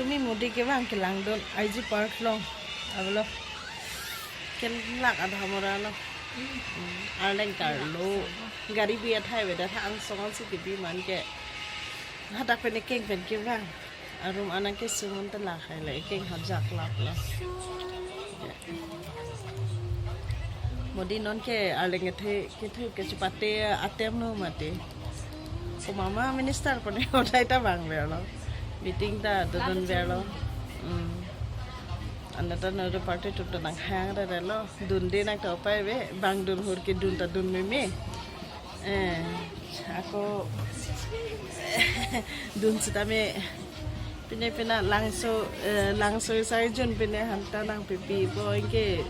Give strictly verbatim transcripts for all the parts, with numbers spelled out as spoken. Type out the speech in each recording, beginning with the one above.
Tumi Modi kevang kelangdun I G Park along. Avelo. Kelak adhamora lo. Hmm, Arleng karlo. Gari bi athai avedet, ha angsong ansi kebi man ke. Hadak pen ekeng pen kevang. Arum anang kesung an telak hai le, ekeng hajak lap lo. Modi non ke Arleng kethe kethe kechepate atem no mati. Komat ma minister pone hotai ta vangverlo. Meeting ta dodunverlo. Hmm. Anata no party atum ta nanghang rerelo. Dunde nang ta upai ave. Bang dun hur ke dun ta dun meme. Eh, ako dun sitame pine pina langso, eh, langso sai jun pine hanta nangpipi po, anke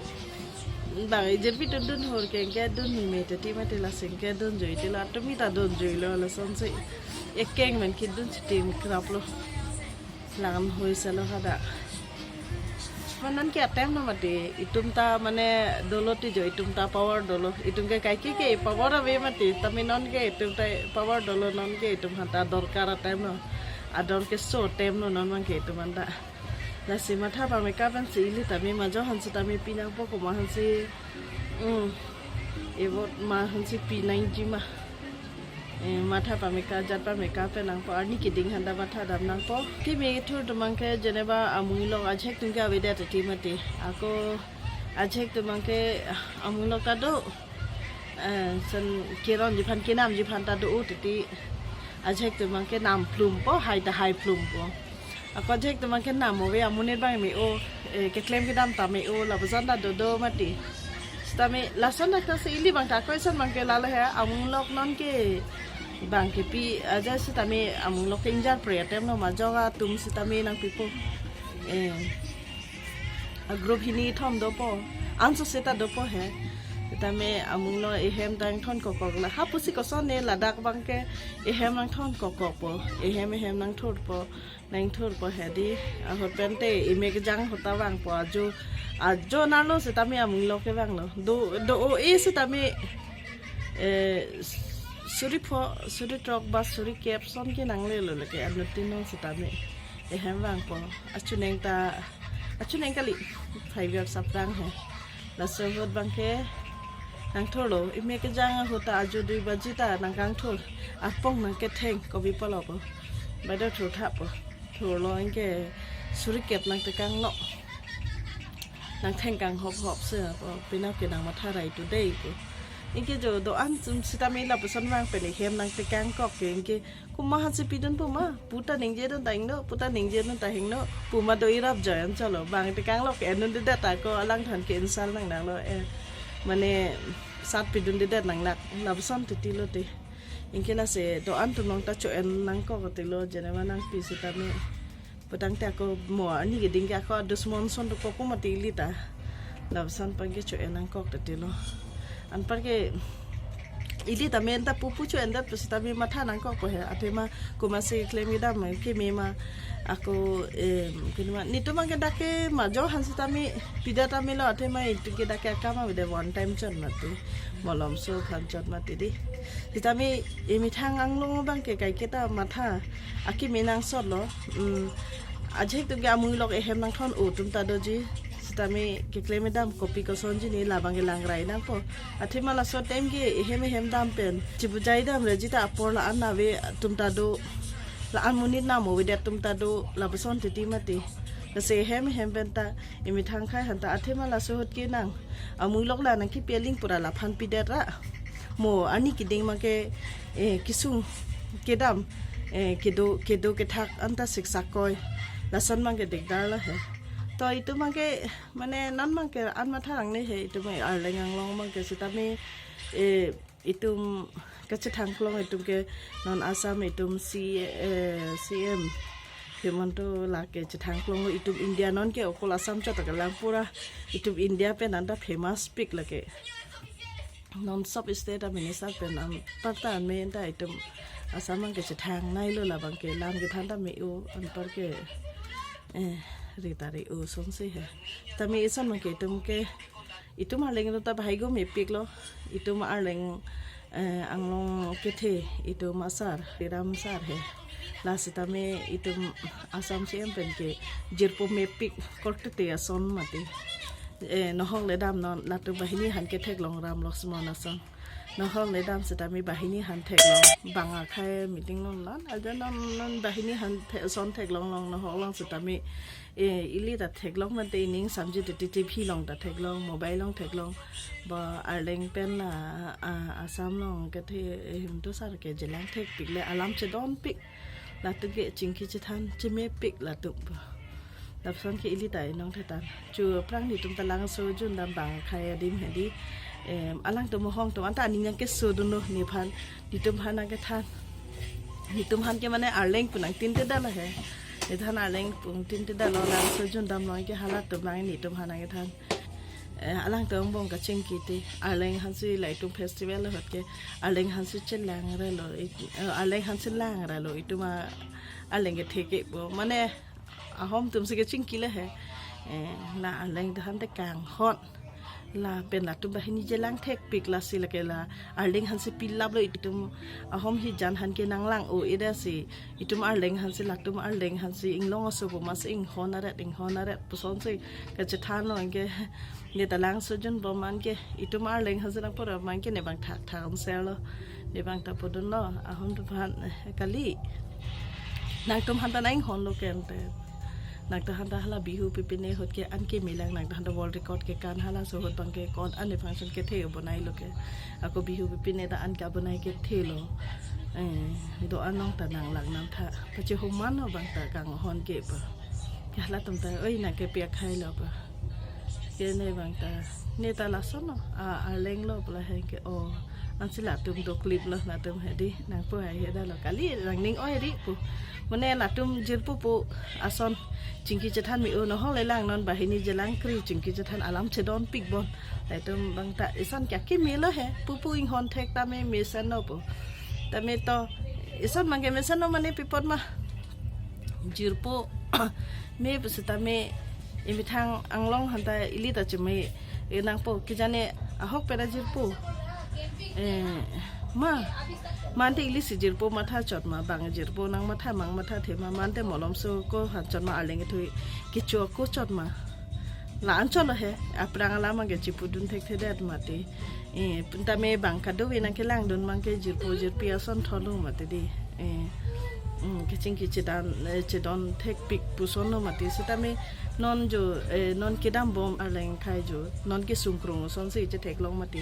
bang ejir pi dun dun hur ke anke dun meme teti mati, lasi anke dunjoi ti la tumi ta dunjoilo, lasonsi ekeng pen kedun chitim krap lo. Langdun hoi salo hadak. Manan ke atem no mati, itum ta mane dolo ti jo, itum ta power dolo, itum ke kaike ke power ave mati, tame non ke itum ta power dolo, non ke itum hanta dorkar atem no, ador keso atem no non abang ke itum anta. Lasi matha pameka pensi ili tame majok hansi tame pinangpo, komat hansi, hmm, e vote ma hansi pinangji ma. Eh, matha pameka, jat pameka pen nangpo, arni keding hanta matha dam nangpo. Keme thur atum abang ke jeneba amunglok ajahek atum ke avedet teti mati. Ako ajahek atum abang ke amunglok ta do. Eh, sen keronji aphan kenamji aphan ta do teti. Ajahek atum abang ke nam plumpo, hai ta hai plumpo. Ako ajahek atum abang ke nam ave, amonit abang me-o, eh, keklem kedam ta me-o, lapuson ta dodo mati. Sitame lason dak ta si ili abang ta ako ison abang ke lalo he, amunglok non ke bang kepi aja sitame amunglok ke ingjapre atem no, majok atum sitame nangpipo. Eh, a group hini thom dopo, anso seta dopo he. Sitame amunglok ehem ta ingthon kokok la. Hapusi koson ne ladak abang ke ehem nangthon kokokpo, ehem ehem nangthurpo. Nangthurpo hedi, ahut pen te ime kejang ahut ta vangpo, ajo, ajo nalo sitame amunglok kevanglo. Do, do-o-e sitame, eh, suri pho, suri throk ba suri kep ason ke nanglelo lake, anuttin non sitame. Ehem vangpo, achuning ta, achuning kali, five years aphrang he. Laso ahut abang ke nangthurlo, ime kejang ahut ta ajo dui baji ta nangkangthur, apong nangketheng, kopi pulo po. Bado thur tha po. Thurlo anke suri kep nangtekanglo. Nangthengkang hop hop se po, penap ke nangmatha rai today po. Anke jo do-an atum sitame lapuson vang pen ehem nangtekangkok ke anke komat hansi pidunpo ma, pu ta ningjedun ta hingno, pu ta ningjedun ta hingno, pu ma do irap joy an cholo, bang tekanglo ke enundedet ako alangphan ke insult nangnanglo, eh, mane sat pidundedet nanglak, lapuson titi lote. Anke lasi do-an atum along ta cho-en nangkok tilo, jenema nangpi sitame. Putangte ako mo arni keding ke ako adusmon ason dokok mati ili ta. Lapuson abang ke cho-en nangkok tilo. Anpar ke ili tame anta pupu cho-endet pusitame matha nangkokpo he. Athema komatsi klem kedam keme ma ako, em, keme ma netum abang ke dak ke majok han sitame pida tame lo, athema itum ke dak ke akam avedet one time chot mati. Malomso aphan chot mati di. Sitame emethang anglong abang ke kaiketa matha akeme nangsotlo. Hmm. Ajahek atum ke amunglok ehem nangthon-o atum ta doji. Sitame keklem kedam kopi kosonji ne labang ke langrai nangpo. Athema laso time ke ehem ehem dam pen chibujai damre jita apor la-an ave atum ta do. La-an monit nam avedet atum ta do. Lapuson titi mati. Lasi ehem ehem pen ta emethang akhai han ta athema laso ahut ke nang amunglok la nangkepi aling pura laphan pidet ra. Mo arni keding abang ke, eh, kesung kedam, eh, kedo, kedo kethak anta siksak koi. Lason abang ke dikdar lo he. To itum abang ke, mane non abang ke an matha nangne he, itum Arleng anglong abang ke sitame, eh, itum kachethang klong itum ke non Assam itum C, eh, C M Himanta lake chethang klong itum India non ke okol Assam chot ta kelang pura itum India pen anta famous pik lake. Non sob state a minister pen anpar ta an me anta itum Assam abang ke chethang nailo labang ke lam kethan ta me-o anpar ke, eh, ri ta ri-o asonsi he. Tame ison abang ke itum ke itum Arleng ta bahai go mepik lo. Itum Arleng, eh, anglong kethe itum asar, Hiram sar he. La sitame itum Assam C M pen ke jirpo mepik korte te ason mati. Eh, nohok le dam non latum banghini aphan ke theklong Ram Laksman ason. Nohok le dam sitame banghini aphan theklong bang akhai meeting non lan. Aja non non banghini aphan the-, ason theklong long nohok long sitame, eh, ili ta theklong mate ining samji te T V long ta theklong, mobile long theklong. Ba Arleng pen la, ah, Assam long kethe, eh, him to sar ke jelang thekpik le alam chedonpik. Latum ke chingki chethan chemepik latum. Lapuson ke ili ta inong thetan. Chu aphrang netum ta Langso jun dam bang akhai adim hedi. Em, alangtum mohong tum anta aning nangkeso dunlo nephan. Netum aphan nangkethan. Netum aphan ke mane Arleng pu nangtinte dalo he. Nethan Arleng pu nangtinte dalo Langso jun dam noi ke halatum nang netum aphan nangkethan. Eh, alangtum angbong kachingki te Arleng aphansi la itum festival ahut ke Arleng aphansi chelang ralo it-, eh, Arleng aphansi lang ralo itum a Arleng kethe ke bo mane ahom atum si kachingki le he. Eh, la Arleng aphan te kanghon. Lapen latum banghini jelang thekpik lasi lake la Arleng aphansi pilaplo itum ahom hijan aphan ke nanglang-o-e dasi itum Arleng aphansi latum Arleng aphansi inglong aso pu masi inghon aret inghon aret pusonsi kachethan lo anke neta Langso jun bom anke itum Arleng aphansi nangpura anke ne bang thak thak amsel lo ne bang ta pudun lo ahom atum aphan, eh, kali nangtum aphan ta nang inghon lo ke ante. Nangtum aphan ta hala Bihu pipine ahut ke an keme lang nangtum aphan ta world record kekan halaso ahut bang ke ko-an ne function kethe bonai lo ke. Ako Bihu pipine ta an kabonai kethe lo. Eh, do-an nong ta nang lang nang tha. Pache homan lo bang ta kanghon ke pa. Ke halatum ta, oi nang ke piak hai lo pa. Ke ne bang ta, neta lason lo, a, Arleng lo pula heng ke, oh, ansi latum doklip lo latum hedi, nangpu hai heda lo, kali nangning oi ri pu. Mane latum jirpo pu ason, chingki chethan me-o nohok le lang non banghini jelang kri chingki chethan alam chedonpik bon. Latum bang ta, ison kya keme lo he, pupu inghon thek tame mesen lo pu. Tame to, ison bang ke mesen lo mane pi apot ma. Jirpo me pusitame imethang anglong aphan ta ili ta cheme, eh, nangpo kijane ahok pera jirpo. Eh, ma, mante ili si jirpo matha chot ma, bang jirpo nang matha mang matha the ma, mante malomso ko aphan chot ma Arleng kethui kecho ko chot ma. La-an chot lo he, aphrang alam ke chipudun thekthedet mati. Eh, puntame bang kadokave nangkelangdun bang ke jirpo jirpi ason thotlo mati di. Eh, mm, kachingki chedan, eh, chedon thekpik puson lo mati. Sitame non jo, eh, non kedam bom Arleng akhai jo, non kesung krung asonsi chetheklong mati.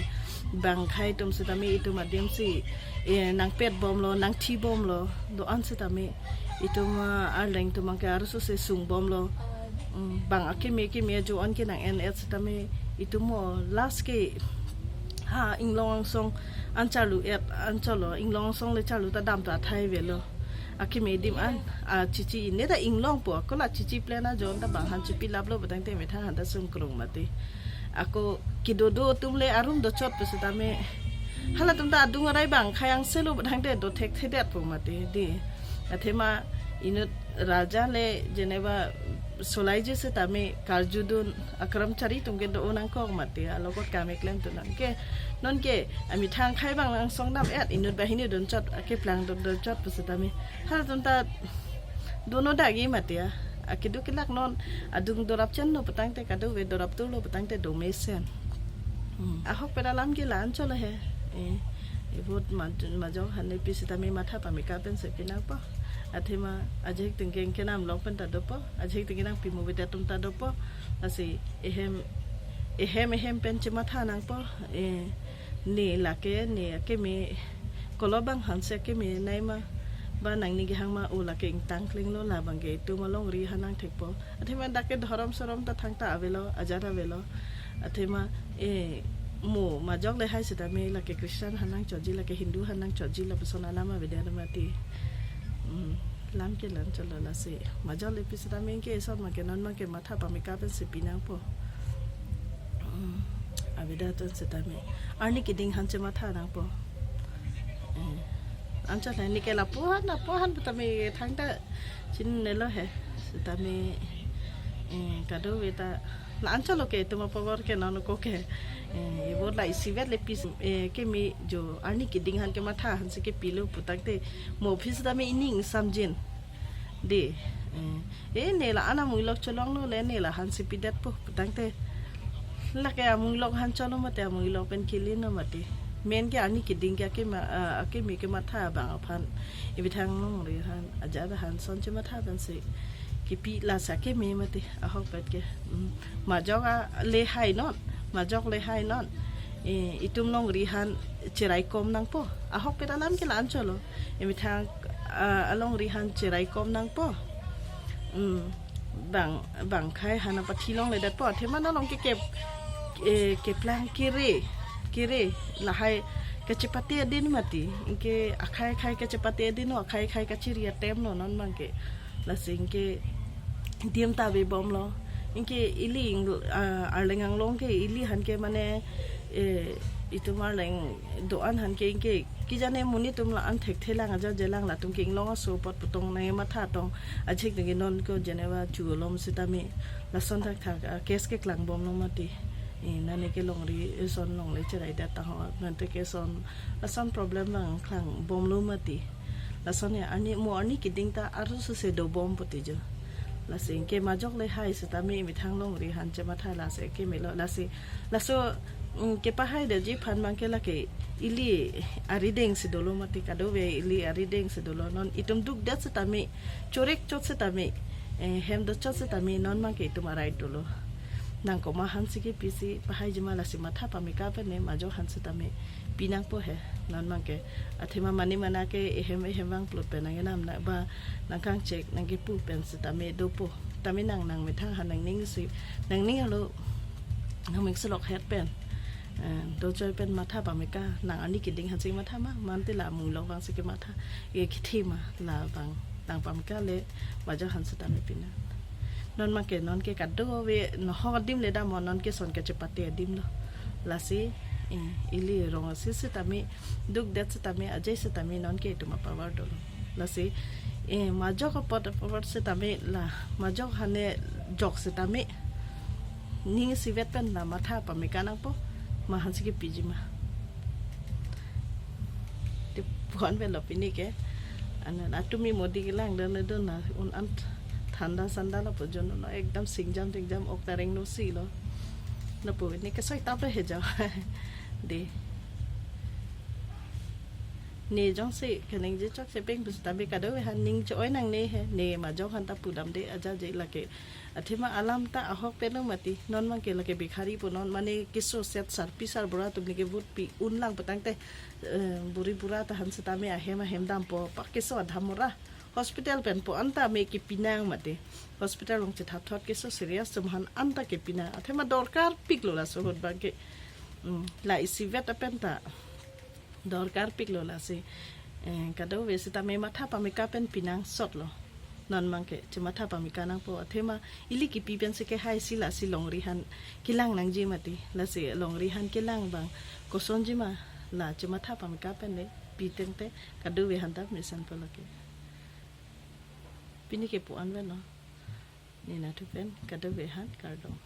Bang akhai atum sitame itum adim si, eh, nangpet bomlo, nangthi bomlo, do-an sitame itum, ah, Arleng atum bang ke arso si sung bomlo. Mm, bang akeme keme ajo an ke nang-en-et sitame itum mo last ke ha inglong angsong an charlu-et an cholo, inglong angsong le charlu ta dam ta athai avelo. Akeme adim an, a chichi ne ta inglong po, ko la chichi plan ajo an ta bang aphan chipilaplo putangte methang aphan ta sung krung mati. Ako kedo do atum le arum dochot pusitame halatum ta adung arai bang khayang selo putangte do thekthedet po mati di. Athema inut raja le jeneba solaiji sitame karjudun akramchari atum ke do nangkok mati, alokot kam keklemdun nang ke. Non ke amethang akhai bang angsong dam-et inut banghini dunchot, akeplangdun dunchot pusitame halatum ta dono dagi mati a. Akedo kelak non adung dorap chenlo putangte kadokave dorap turlo putangte do mesen. Hmm. Ahok pera alam ke la-an chot lo he. Eh, ibot maj-, majok aphan le pi sitame matha pameka pensi pi nangpo. Athema ajahak tingkeng kenam long pen ta dopo. Ajahak tingkeng nang pi movie atum ta dopo. Lasi ehem, ehem, ehem pen chematha nangpo. Eh, ne lake, ne akeme kolo bang aphansi akeme nai ma. Ba nangning kehang ma, o lake ingtang klenglo, labang ke itum alongri aphan nangthekpo. Athema dak ke dhorom sorom ta thangta avelo, ajar avelo. Athema, eh, mo majok le hai sitame lake Christian aphan nangchotji, lake Hindu aphan nangchotji lapuson alam avedet mati. Hmm, lam ke la-an chot lo lasi. Majok le pi sitame ke ison ma ke non ma ke matha pameka pensi pi nangpo. Hmm, avedet ton sitame. Arni keding aphan chematha nangpo. Eh, an chot le ne ke lapu aphan, lapu aphan sitame thangta chininelo he. Sitame, eh, kadokave ta la-an chot lo ke itum apor ke non ko ke. Eh, ibot la isivet le pi, eh, keme jo arni keding aphan kematha aphansi kepilo putangte mo aphi sitame ining samjin. De, eh, eh, ne la-an amuilok cholonglo le ne la-an si pidetpo, tangte lake amuilok han cholo mati, amuilok pen kili no mati. Men ke arni keding ke akeme, ah, akeme kematha abang aphan. Imethang longri han, ajat han son chematha pen si kipi la sa keme mati, ahokpet ke. Mm. Majok a le hai non, majok le hai non. Eh, itum longri han cheraikom nangpo, ahokpet alam ke la-an cholo. Imethang, ah, alongri han cheraikom nangpo. Mm, bang, bang khei han apathi longledetpo, athema non along ke, ke, eh, keplang kere, kere, lahai kachepate adin mati, anke akhei khei kachepate adin lo, akhei khei kachiri atem lo non abang ke. Lasi anke dim ta ave bomlo. Anke ili ing, ah, Arleng anglong ke ili han ke mane, eh, itum Arleng do-an han ke anke kijane monit atum la-an thekthe lang aja jelang latum ke inglong aso apot pu tong nangkematha tong, ajek nangke non ko jeneva chu alom sitame lason thakthak, ah, case keklang bomlo mati. Eh, nane ke longri, eh, son longle cherai det ta ho, nante ke son, lason problem abang klang bomlo mati. Lason ya arni mo arni keding ta arsu se dobom poti jo. Lasi anke majok le hai sitame imethang longri han chematha lasi kemelo lasi. Laso, mm, kepahai detji aphan abang ke lake ili arideng si dolo mati, kadokave ili arideng si dolo. Non itum dukdet sitame, chorek chot sitame, eh, hem dochot sitame non abang ke itum arai dolo. Nang komat han si kipi si pahaiji ma, lasi matha pameka pen ne majok han sitame pi nangpo he, non abang ke. Athema mane mana ke ehem ehem vangplot pen nangkenam na ba nangkangchek nangkepu pen sitame dopo. Tame nang nangmethang han nangning si, nangning alo nangmik selok het pen, eh, dochoi pen matha pameka, nang arni keding han si matha ma, mante la amuilok abang si kematha, e kithi ma, labang nang pameka le majok han sitame pi nang. Non abang ke, non ke kadokave nohok adim le dam, non ke son kachepate adim lo. Lasi, eh, ili rong asi sitame, dukdet sitame, ajai sitame non ke itum apower dolo. Lasi, eh, majok apot apower sitame la, majok hane jok sitame ning isivet pen la matha pameka nangpo, ma han si kipiji ma. Te pu-an avelo pini ke. Anan atumi modi kelang dan dan na un an thanda sanda lapu jon no ekdam singjam singjam ok tareng no si lo. Lapu ne ke soi tap he jo. De. Ne jongsi keningje chokche pen pusitame kadokave han ning cho-oi nangne he. Ne majok han ta pudam de aja je lake. Athema alam ta ahok pelo mati, non abang ke lake bikhari pu non, mane keso set sarpi sarbura atum neke vote pi un lang pu tangte, eh, buri bura ta han sitame ahem ahem dampo, pa keso adham ora. Hospital pen pu anta me kepi nang mati. Hospital along chethap thot keso serious atum han anta kepi nang. Athema dorkar piklo laso ahut abang ke. Hmm, la isivet apen ta dorkar piklo lasi. Eh, kadokave sitame matha pameka pen pi nangsot lo. Non abang ke chematha pameka nangpo, athema ili kipi pen si kehai si lasi longri han kelang nangji mati. Lasi longri han kelang abang kosonji ma, la chematha pameka pen le pi tangte kadokave han ta mesen po lake. Pini ke pu-an avelo. Ne nathu pen kadokave han kardom.